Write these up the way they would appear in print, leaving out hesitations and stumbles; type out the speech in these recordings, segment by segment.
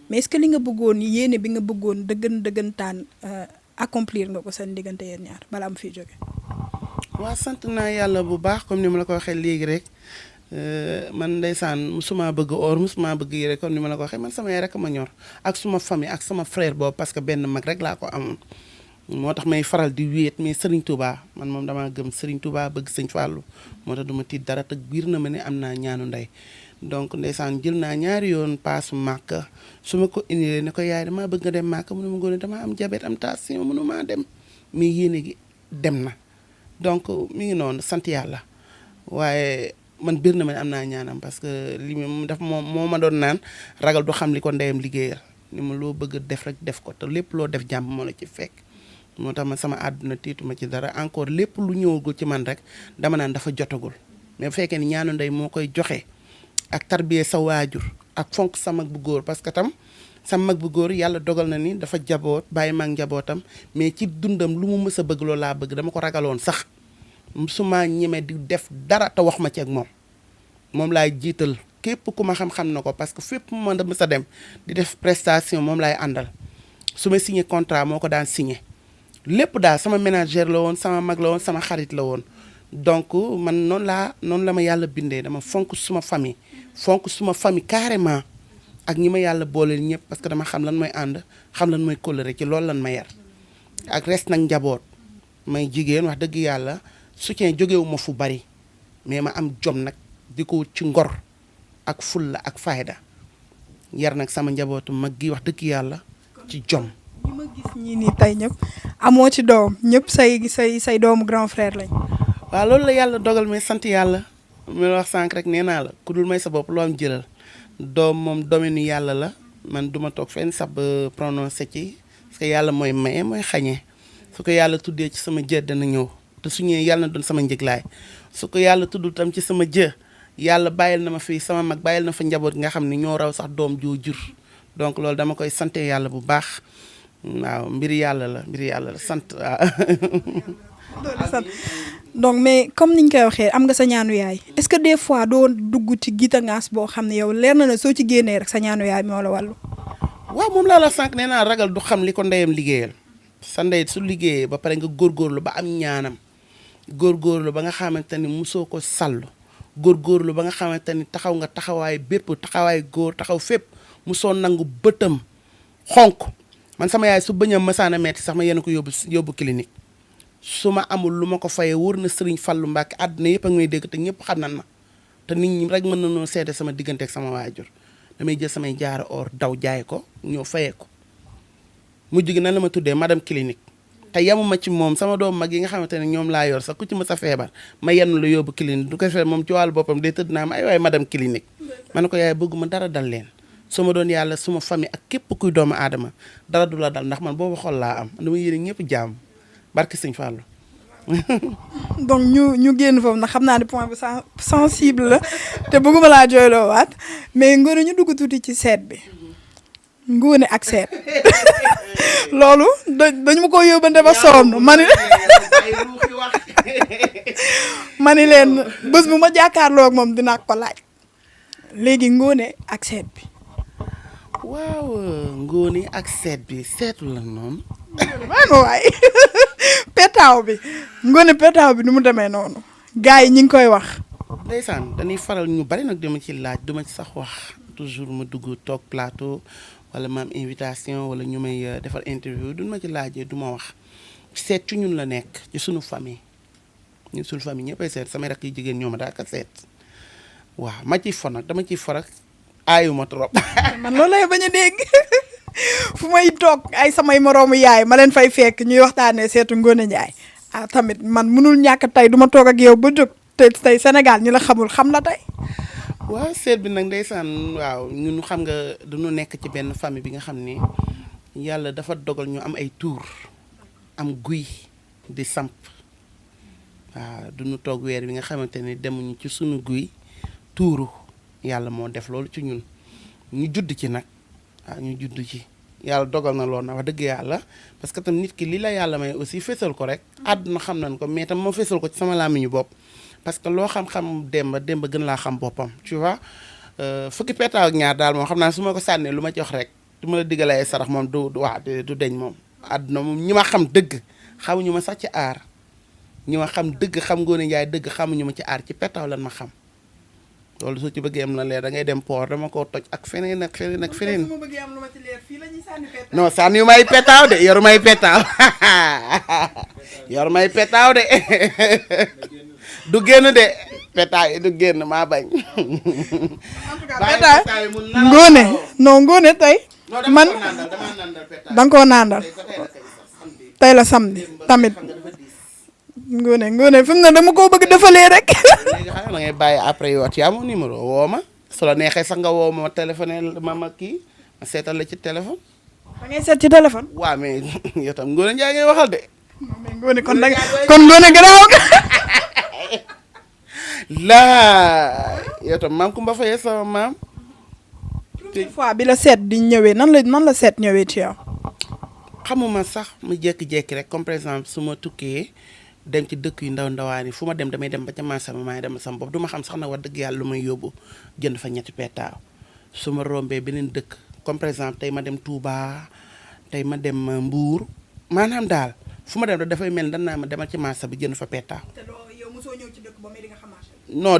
mais est-ce que li nga bëggoon yéene bi nga bëggoon dëggantaan accomplir nga ko seen diggante yéen ñaar bala am fii jóge. waa sant naa yàlla bu baax comme ni ma la ko waxee léegi rek man ndeysaan musuma bëgg or musuma bëgg yére comme ni ma la ko waxee man sama yaay rek ma ñor ak suma famille ak sama frère boobu parce que benn mag rek laa ko amoon moo tax may faral di wéet mais Serigne Touba man moom damaa gëm Serigne Touba bëgg Sëñ Fallou moo tax du ma tiit dara te biir na ma ne am naa ñaanu ndey donc ndeysaan jël naa ñaari yoon paasu màkk su ma ko indilee ne ko yaay damaa bëgg nga dem màkk mu ne ma ngoone damaa am diabète am tension mënumaa dem mais yéene gi dem na donc mi ngi noonu sant yàlla waaye man biir na ma ne am naa ñaanam parce que li mu daf moo ma doon naan ragal du xam li ko ndeyam liggéeyal ni ma loo bëgg def rek def ko te lépp loo def jàmm moo la ci fekk moo tax man sama àdduna tiituma ci dara encore lépp lu ñëwagul ci man rek dama naan dafa jotagul mais bu fekkee ni ñaanu ndey moo koy joxe ak tarbiyee sa waajur ak fonk sa mag bu góor parce que tam sa mag bu góor yàlla dogal na ni dafa jaboot bàyyi mag njabootam mais ci dundam lu mu mës a bëgg loolu laa bëgg dama ko ragaloon sax su ma ñeme di def dara te wax ma ci ak moom laay jiital képp ku ma xam-xam na ko parce que fépp mu mën a mës a dem di def prestation moom laay àndal su ma signé contrat moo ko daan signé lépp daal sama ménagère la woon sama mag la woon sama xarit la woon donc man noonu la ma yàlla bindee dama fonk suma famille carrément ak ñi ma yàlla booleel ñëpp parce que dama xam lan mooy ànd xam lan mooy kóllëre ci loolu lan ma yar ak res nag njaboot may jigéen wax dëgg yàlla soutien jógewu ma fu bari mais ma am jom nag di ko ci ngor ak fulla ak fayda yar nag sama njabootu mag gi wax dëgg yàlla ci jom. ñi ma gis ñii nii tey ñëpp amoo ci doom ñëpp say doomu grand frère lañ. waaw loolu la yàlla dogal mais sant yàlla mi la wax sànq rek nee naa la ku dul may sa bopp loo am jëlal doom moom domaine yàlla la man duma toog fenn sax ba prononcé ci parce que yàlla mooy maye mooy xañee su ko yàlla tuddee ci sama jë dana ñëw te su ñëwee yàlla na doon sama njëglaay su ko yàlla tuddul tam ci sama jë yàlla bàyyil na ma fii sama mag bàyyil na fa njaboot nga xam ne ñoo raw sax doom joo jur donc loolu dama koy sante yàlla bu baax waaw mbiri yàlla la sant waaw. donc mais comme niñ koy waxee am nga sa ñaanu yaay est-ce que des fois doo dugg ci gitangaas boo xam ne yow leer na la soo ci génnee rek sa ñaanu yaay moo la wàllu. waaw moom laa la sànq nee naa ragal du xam li ko ndeyam liggéeyal sa ndey su liggéeyee ba pare nga góorgóorlu ba am ñaanam góorgóorlu ba nga xamante ni musoo ko sàllu góorgóorlu ba nga xamante ni taxaw nga taxawaay bépp taxawaay góor taxaw fépp musoo nangu bëtam xonk man sama yaay su bëñam mësaana metti sax ma yéen ko yóbbu clinique su ma amul lu ma ko fayee wóor na Serigne Fallou Mbacke àdduna yëpp a ngi may dégg te ñëpp xam nan ma te nit ñi rek mën nañoo seede sama diggante ak sama waajur damay jël samay jaara or daw jaay ko ñëw fayee ko mujj gi nan la ma tuddee madame clinique te yamuma ci moom sama doom mag yi nga xamante ne ñoom laa yor sax ku ci mës a feebar ma yenn la yóbbu clinique du ko fee moom ci wàllu boppam day tëdd naa ma ay waay madame clinique ma ne ko yaay bëgguma dara dal leen su ma doon yàlla suma famille ak képp kuy doomu aadama dara du la dal ndax man boobu xol laa am dama yéene ñëpp jàmm barki Sëñ Fallou. donc ñu génn foofu ndax xam naa ne point bu sensible la te bëgguma laa jooyloo waat mais Ngoné ñu dugg tuuti ci seet bi Ngoné ak seet loolu dañu ma ko yóbbante ba sonn ma ni leen bés bu ma jàkkaarloo ak moom dinaa ko laaj léegi Ngoné ak seet bi. waaw Ngoné ak seet bi seetu la noonu. waay petaaw bi Ngoné petaaw bi nu mu demee noonu gars yi ñi ngi koy wax. ndeysaan dañuy faral ñu bari nag dama ci laaj duma ci sax wax toujours ma dugg toog plateau wala ma am invitation wala ñu may defar interview duñ ma ci laajee du ma wax seet ci ñun la nekk ci suñu famille ñun suñu famille ñëppay seet samay rakk yi jigéen ñoo ma daaka seet waaw ma ciy fo nag dama ciy fo rek aayuma trop. man loolu lay bañ a dégg fu may toog ay samay moroomu yaay ma leen fay fekk ñuy waxtaanee seetu Ngoné Ndiaye ah tamit man mënul ñàkk tey du ma toog ak yow ba jóg te tey Sénégal ñi la xamul xam la tey. waaw seet bi nag ndeysaan waaw ñun xam nga dañu nekk ci benn famille bi nga xam ni yàlla dafa dogal ñu am ay tuur am guy di samp waaw duñu toog weer bi nga xamante ni demuñu ci sunu guy tuuru yàlla moo def loolu ci ñun ñu judd ci nag waaw ñu judd ci yàlla dogal na loolu na wax dëgg yàlla parce que tam nit ki li la yàlla may aussi fésal ko rek àdduna xam nañ ko mais tam moo fésal ko ci sama làmmiñu bopp parce que loo xam-xam démba gën laa xam boppam tu vois fukki petaaw ak ñaar daal moom xam naa su ma ko sànnee lu ma ci wax rek du ma la diggalee sarax moom du wax du deñ moom àdduna moom ñi ma xam dëgg xamuñu ma sax ci aar ñi ma xam dëgg xam Ngoné Ndiaye dëgg xamuñu ma ci aar ci petaaw lan ma xam loolu soo ci bëggee am la leer da ngay dem port dama koo toj ak feneen ak feneen ak feneen non sànni yu may petaaw de yoru may petaaw yor may petaaw de du génn de petaaw yi du génn maa bañ. Ngoné non Ngoné tey man danga koo naandal tey la samedi tamit Ngoné fi mu ne dama koo bëgg defalee rek. léegi xam da ngay bàyyi après yow yaa ma numéro woo ma su la neexee sax nga woo ma téléphoné ma kii ma seetal la ci téléphone. da ngay seet ci téléphone. waaw mais yow tam Ngoné Ndiaye ngay waxal de. non mais Ngoné kon Ngoné garaaw nga. laa yow tam maam Kumba Faye sama maam. première fois bi la seet di ñëwee nan la seet ñëwee ci yow. xamuma sax mu jékki-jékki rek comme par exemple su ma tukkee dem ci dëkk yu ndaw ndawaan yi fu ma dem damay dem ba ca marché ma maay dem sama bopp du ma xam sax nag wax dëgg yàlla lu may yóbbu jënd fa ñetti petaaw su ma rombee beneen dëkk comme par exemple tey ma dem Touba tey ma dem Mbour maanaam daal fu ma dem dafay mel dan naa ma demal ci marché bi jënd fa petaaw. te yow mosoo ñëw ci dëkk ba mais di nga xam marché. non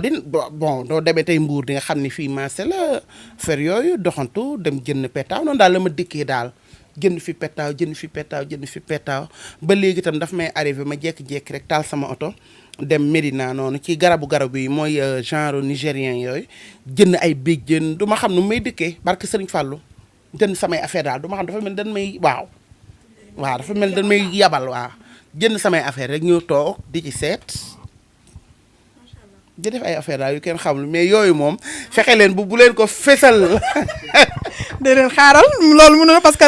bon doo demee tey Mbour di nga xam ni fii marché la fer yooyu doxantu dem jënd petaaw noonu daal la ma dikkee daal. jënd fi petaaw jënd fi petaaw jënd fi petaaw ba léegi itam daf may arrivé ma jékki-jékki rek taal sama oto dem Médina noonu ci garab yi mooy genre nigérien yooyu jënd ay béjjën du ma xam nu may dëkkee barke Serigne Fallou jënd samay affaire daal du ma xam dafa mel dañ may waaw dafa mel dañ may yabal waaw jënd samay affaire rek ñëw toog di ci seet di def ay affaire daal yu kenn xamul mais yooyu moom fexe leen bu leen ko fesal. déedéet xaaral loolu mënul parce que.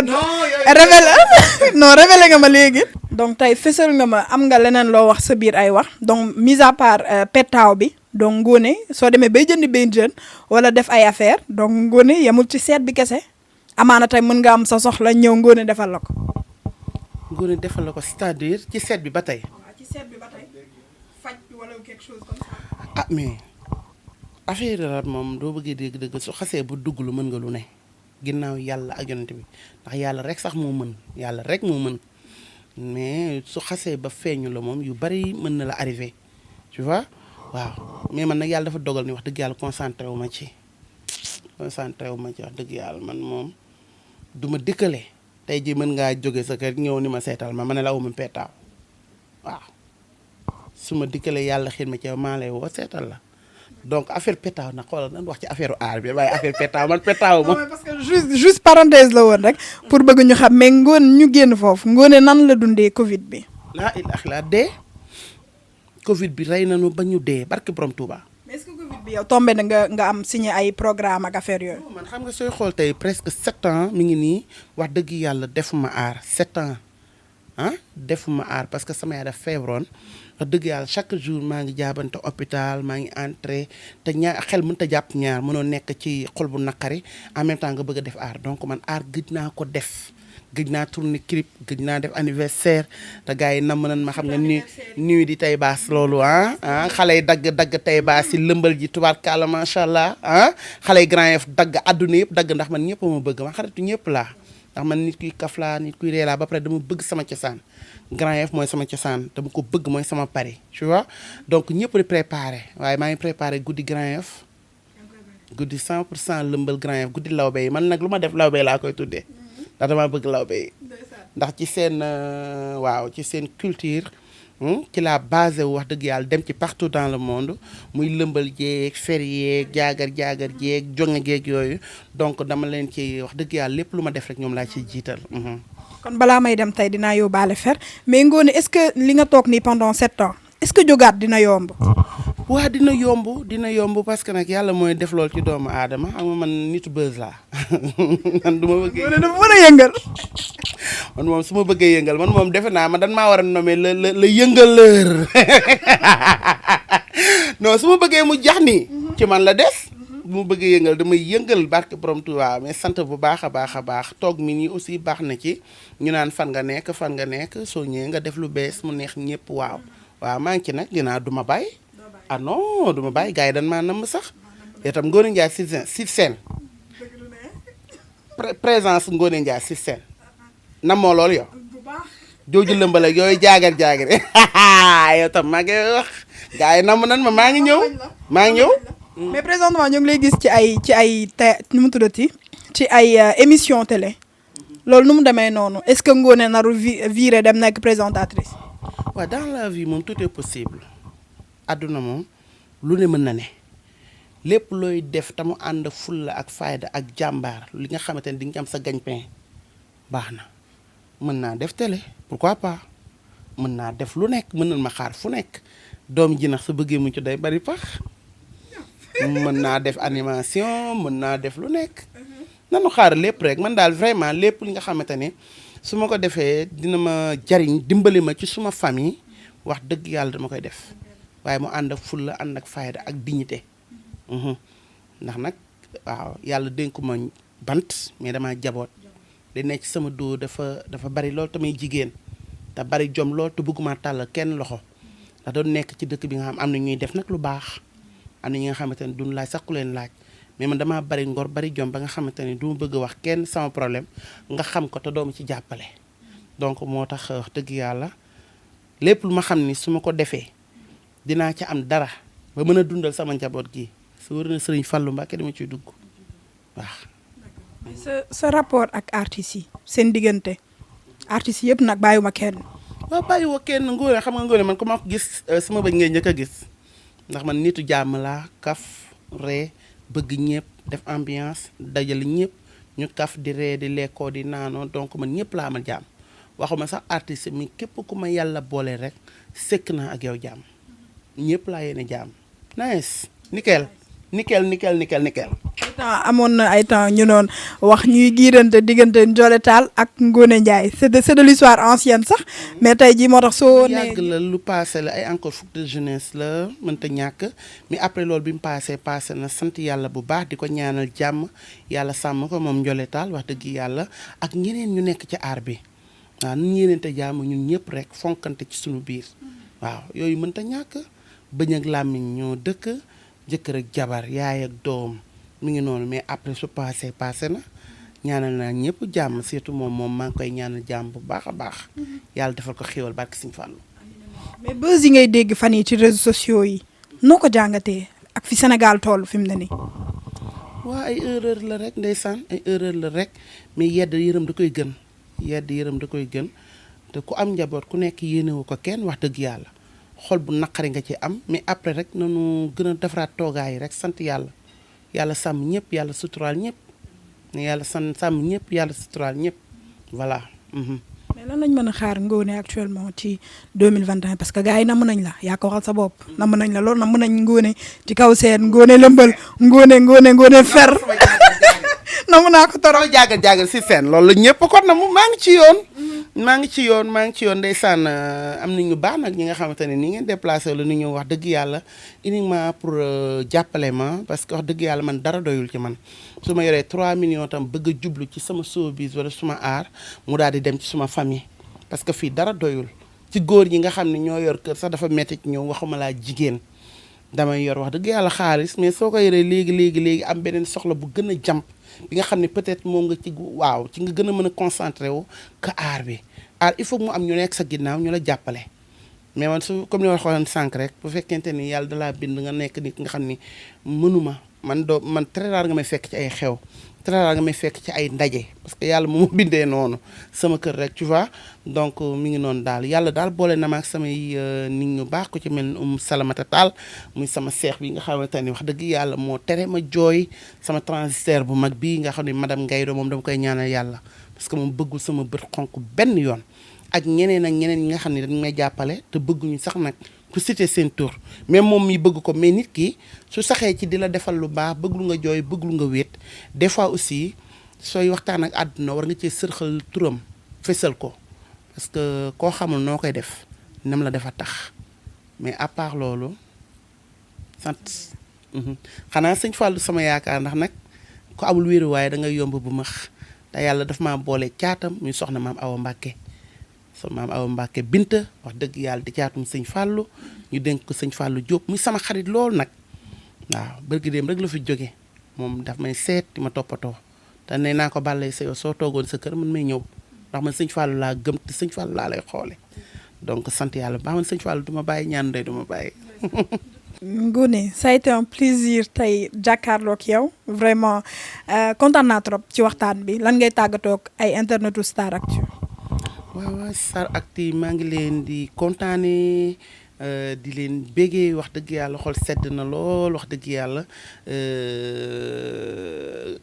révélé nga ma léegi. donc tey fësal nga ma am nga leneen loo wax sa biir ay wax donc mis à part petaaw bi donc Ngoné soo demee bay jënd benn jeune wala def ay affaire donc Ngoné yemul ci seet bi kese amaana tey mën nga am sa soxla ñëw Ngoné defal la ko. Ngoné defal la ko c'est-à-dire ci seet bi ba tey. waaw ci seet bi ba tey faj wala quelque chose comme ça. ah mais affaire la moom doo bëggee dégg-dëgg su xasee bu dugg lu mën nga lu ne. ginnaaw yàlla ak yonent bi ndax yàlla rek sax moo mën yàlla rek moo mën mais su xasee ba feeñu la moom yu bari mën na la arrivé tu vois waaw mais man nag yàlla dafa dogal ni wax dëgg yàlla concentré wu ma ci wax dëgg yàlla man moom du ma dëkkale tey ji mën ngaa jóge sa kër ñëw ni ma seetal ma ne la awuma petaaw waaw su ma dikkalee yàlla xiir ma ci maa lay woo seetal la donc affaire petaaw nag xoolal nan wax ci affaire aar bi waaye affaire petaaw man petaaw ma. parce que juste parenthèse la woon rek pour bëgg ñu xam mais ñu génn foofu Ngoné nan la dundee Covid bi. laa ilaaha illa dee Covid bi rey nañu ba ñu dee barke borom Touba. mais est-ce que Covid bi yow tombé na nga am signé ay programme ak affaire yooyu. man xam nga sooy xool tey presque 7 ans mi ngi nii wax dëgg yàlla defuma aar 7 ans defuma aar parce que sama yaay daf feebaroon. wax dëgg yàlla chaque jour maa ngi jaabante hôpital maa ngi entré te xel mënut a jàpp ñaar mënoo nekk ci xol bu naqari en même temps nga bëgg a def aar donc man aar gëj naa ko def gëj naa tourner clip gëj naa def anniversaire te gars yi nam nañ ma xam nga nuit di tay baas loolu xale yi dagg tay baas yi lëmbal ji tubaarkàlla macha allah xale yi Grand Yoff dagg àdduna yëpp dagg ndax man ñëpp ma bëgg man xaritu ñëpp laa ndax man nit kuy kaf laa nit kuy ree laa ba pare dama bëgg sama cosaan Grand Yoff mooy sama cosaan dama ko bëgg mooy sama pari tu vois donc ñëpp di préparé waaye maa ngi préparé guddi Grand Yoff guddi 100% lëmbal Grand Yoff guddi lawbe yi man nag lu ma def lawbe laa koy tuddee ndax damaa bëgg lawbe yi ndax ci seen ci seen culture ci la basé wu wax dëgg yàlla dem ci partout dans le monde muy lëmbal jeeg fer yeeg jaagar jeeg jonge geeg yooyu donc dama leen ci wax dëgg yàlla lépp lu ma def rek ñoom laa ciy jiital. kon balaa may dem tey dinaa yóbbaale fer mais Ngoné est-ce que li nga toog nii pendant 7 ans est-ce que jógaat dina yomb. waa dina yomb parce que nag yàlla mooy def lool ci doomu aadama xam nga man nitu buzz laa man du ma bëggee. Ngoné dafa mën a yëngal. man moom su ma bëggee yëngal man moom defe naa man dan maa war a nommer la yëngaleur non su ma bëggee mu jax nii ci man la des. bu ma bëggee yëngal damay yëngal barke borom Tuubaa mais sant bu baax a baax toog mi nii aussi baax na ci ñu naan fan nga nekk soo ñëwee nga def lu bees mu neex ñëpp waaw maa ngi ci nag dinaa du ma bàyyi ah non du ma bàyyi gars yi dañ maa namm sax itam Ngoné Ndiaye si seen présence Ngoné Ndiaye si scène namoo loolu yow jooju lëmbal ak yooyu jaagar yow tam maa ngi wax gars yi namm nan ma maa ngi ñëw mais présentement ñu ngi lay gis ci ay nu mu tuddati ci ay émission télé loolu nu mu demee noonu est-ce que Ngoné naru viré dem nekk présentatrice. waaw dans la vie moom tout est possible adduna moom lu ne mën na ne lépp looy def te mu ànd fulla ak fayda ak jàmbaar li nga xamante ne di nga am sa gagne-pain baax na mën naa def télé pourquoi pas mën naa def lu nekk mën na ma xaar fu nekk doom ji nag su bëggee mu ci day bari pax mën naa def animation mën naa def lu nekk nanu xaar lépp rek man daal vraiment lépp li nga xamante ne su ma ko defee dina ma jariñ dimbali ma ci suma famille wax dëgg yàlla dama koy def waaye mu ànd ak fulla ànd ak fayda ak dignité ndax nag waaw yàlla dénku ma bant mais dama jaboot di nekk ci sama doo dafa bari lool tamay jigéen te bari jom lool te bëgguma tàll kenn loxo ndax doon nekk ci dëkk bi nga xam am na ñuy def nag lu baax am na ñi nga xamante ne duñ laaj sax ku leen laaj mais man damaa bari ngor bari jom ba nga xamante ne du ma bëgg a wax kenn sama problème nga xam ko te doomu ci jàppale donc moo tax wax dëgg yàlla lépp lu ma xam ni su ma ko defee dinaa ci am dara ba mën a dundal sama njaboot gi su wër na Sëriñ Fallu Mbàkke dama ciy dugg waaw. sa rapport ak artistes yi seen diggante artistes yëpp nag bàyyiwuma kenn. waaw bàyyiwoo kenn Ngoné xam nga Ngoné man ku ma ko gis sama bëñ ngay njëkk a gis ndax man nitu jàmm laa kaf ree bëgg ñëpp def ambiance dajale ñëpp ñu kaf di ree di lekkoo di naanoo donc man ñëpp laa amal jàmm waxuma sax artiste mi képp ku ma yàlla boole rek sëkk naa ak yow jàmm ñëpp laa yéene jàmm nice nickel. amoon na ay temps ñu noon wax ñuy giirante diggante Ndiolé Tall ak Ngoné Ndiaye c'est de l'histoire ancienne sax mais tey jii moo tax soo ne yàgg la lu passé la ay encore fukk de jeunesse la mënta ñàkk mais après loolu bi mu passé na sant yàlla bu baax di ko ñaanal jàmm yàlla sàmm ko moom Ndiolé Tall wax dëgg yàlla ak ñeneen ñu nekk ci aar bi waaw nu ñeenente jàmm ñun ñëpp rek fonkante ci suñu biir waaw yooyu mënta ñàkk bëñ ak làmmiñ ñoo dëkk jëkkër ak jabar yaay ak doom mi ngi noonu mais après su passé na ñaanal naa ñëpp jàmm surtout moom maa ngi koy ñaanal jàmm bu baax a baax yàlla defal ko xéwal barke Sëñ Fallu. mais buzz yi ngay dégg fan yi ci réseaux sociaux yi noo ko jàngatee ak fi Sénégal toll fi mu ne nii. waa ay erreur la rek ndeysaan ay erreur la rek mais yedd yërëm da koy gën te ku am njaboot ku nekk yéenewu ko kenn wax dëgg yàlla. xol bu naqari nga ci am mais après rek nanu gën a defaraat toogaay yi rek sant yàlla sàmm ñëpp yàlla suturaal ñëpp sàmm ñëpp yàlla suturaal ñëpp voilà. mais lan lañ mën a xaar Ngoné actuellement ci 2021 parce que gars yi namm nañ la yaa ko waxal sa bopp namm nañ la loolu namm nañ Ngoné ci kaw seen Ngoné lëmbal Ngoné fer namm naa ko torop jaagal si seen loolu ñëpp kon na mu maa ngi ci yoon ndeysaan am na ñu baax nag ñi nga xamante ne ni ngeen déplacé la ni ñu wax dëgg yàlla uniquement pour jàppale ma parce que wax dëgg yàlla man dara doyul ci man su ma yoree 3 millions tam bëgg a jublu ci sama showbiz wala suma aar mu daal di dem ci suma famille parce que fii dara doyul ci góor ñi nga xam ne ñoo yor kër sax dafa metti ci ñoom waxuma laa jigéen damay yor wax dëgg yàlla xaalis mais soo ko yoree léegi am beneen soxla bu gën a jàmp bi nga xam ne peut-être moom nga ci ci nga gën a mën a concentré wu que aar bi aar il faut mu am ñu nekk sa ginnaaw ñu la jàppale mais man su comme ni ma waxoon sànq rek bu fekkente ni yàlla dalaa bind nga nekk nit nga xam ni mënuma man très rare nga may fekk ci ay xew très rare nga may fekk ci ay ndaje parce que yàlla moo ma bindee noonu sama kër rek tu vois donc mi ngi noonu daal yàlla daal boole na ma ak samay nit ñu baax ko ci mel ni Salamata Tall muy sama seex bi nga xamante ni wax dëgg yàlla moo tere ma jooy sama transitaire bu mag bii nga xam ne madame Ngaydo moom dama koy ñaanal yàlla parce que moom bëggul sama bët xonk benn yoon ak ñeneen ñi nga xam ne dañ may jàppale te bëgguñu sax nag ku cité seen tour même moom mi bëgg ko mais nit ki su saxee ci di la defal lu baax bëggul nga jooy bëggul nga wéet des fois aussi sooy waxtaan ak àdduna war nga cee sërxal turam fesal ko parce que koo xamul noo koy def nam la defa tax mais à part loolu sant xanaa sëñ Fallou sama yaakaar ndax nag ku amul wéeru waaye da ngay yomb bu max te yàlla daf maa boole caatam muy soxna maam Awa Mbàkke maam Awa Mbàkke Binta wax dëgg yàlla di caatum sëñ Fallou ñu dénk ko sëñ Fallou Diop muy sama xarit lool nag waaw bërgi dem rek la fi jóge moom daf may seet di ma toppatoo te nee naa ko Balla sa yow soo toogoon sa kër man may ñëw ndax man sëñ Fallou laa gëm te sëñ Fallou laa lay xoole donc sant yàlla baax man sëñ Fallou du ma bàyyi ñaan day du ma bàyyi. Ngoné ça a été un plaisir tey jàkkaarloog yow vraiment kontaan naa trop ci waxtaan bi lan ngay tàggatoog ay internetu StarActu. waaw StarActu maa ngi leen di kontaanee di leen bégee wax dëgg yàlla xol sedd na lool wax dëgg yàlla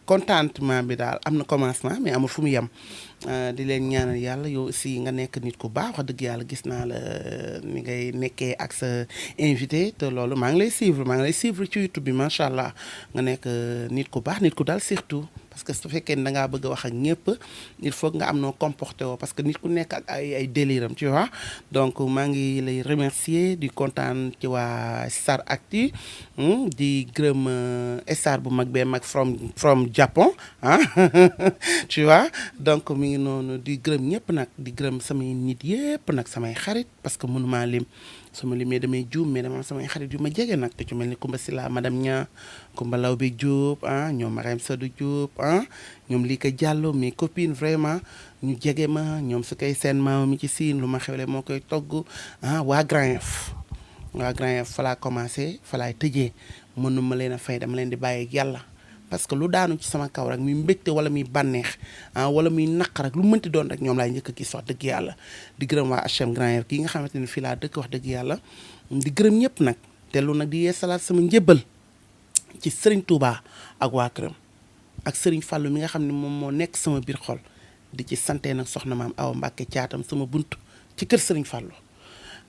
contentement bi daal am na commencement mais amul fu mu yem. di leen ñaanal yàlla yow aussi nga nekk nit ku baax wax dëgg yàlla gis naa la ni ngay nekkee ak sa invité te loolu maa ngi lay suivre ci YouTube bi macha allah nga nekk nit ku baax nit ku daal surtout parce que su fekkee ne da ngaa bëgg a wax ak ñëpp il faut nga am noo comporté woo parce que nit ku nekk ak ay déliram tu vois donc maa ngi lay remercier di kontaan ci waa StarActu di gërëm star bu mag bee mag from Japon ah tu vois donc mi ngi noonu di gërëm ñëpp nag di gërëm samay nit yëpp nag samay xarit parce que mënumaa lim su ma limee damay juum mais dama samay xarit yu ma jege nag te ci mel ni Kumba Sila madame Nia Kumba Lawbe Diop ah ñoom Marème Sadou Diop ah ñoom Lika Diallo mes copines vraiment ñu jege ma ñoom su koy seen maama mi ci siin lu ma xewle moo koy togg ah waa Grand Yoff fa laa commencé fa laay tëjee mënu ma leen a fay dama leen di bàyyi ak yàlla parce que lu daanu ci sama kaw rek muy mbégte wala muy bànneex ah wala muy naq rek lu mënti doon rek ñoom laay njëkk a gis wax dëgg yàlla di gërëm waa HM Grand Yoff kii nga xamante ne fii laa dëkk wax dëgg yàlla di gërëm ñëpp nag te lu nag di yeesalaat sama njëbbal ci Serigne Touba ak waa këram ak Serigne Fallou mi nga xam ne moom moo nekk sama biir xol di ci sante nag soxna maam Awa Mbacke caatam sama bunt ci kër Serigne Fallou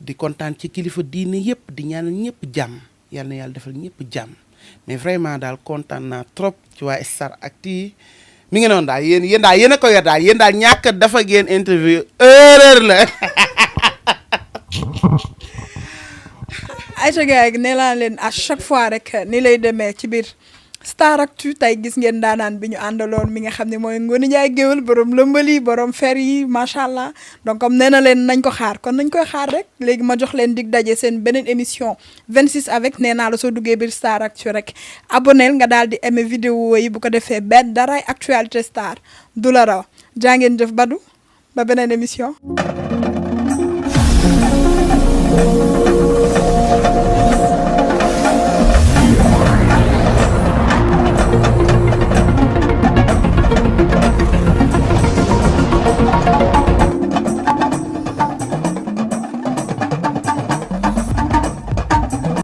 di kontaan ci kilifa diine yëpp di ñaanal ñëpp jàmm yal na yàlla defal ñëpp jàmm mais vraiment daal kontaan naa trop ci waa StarActu mi ngi noonu daal yéen daal yéen a ko yor daal yéen daal ñàkk dafa ngeen interview erreur la. Aïcha gars yi nee naa leen à chaque fois rek ni lay demee ci biir StarActu tey gis ngeen daanaan bi ñu àndaloon mi nga xam ne mooy Ngoné Ndiaye Géwël borom lëmbali borom fer yi macha allah donc comme nee na leen nañ ko xaar kon nañ koy xaar rek léegi ma jox leen dig daje seen beneen émission 26 avec nee naa la soo duggee biir StarActu rek abonnel nga daal di aimer vidéo yi bu ko defee benn daray actualité star du la raw jaa ngeen jëf Badou ba beneen émission.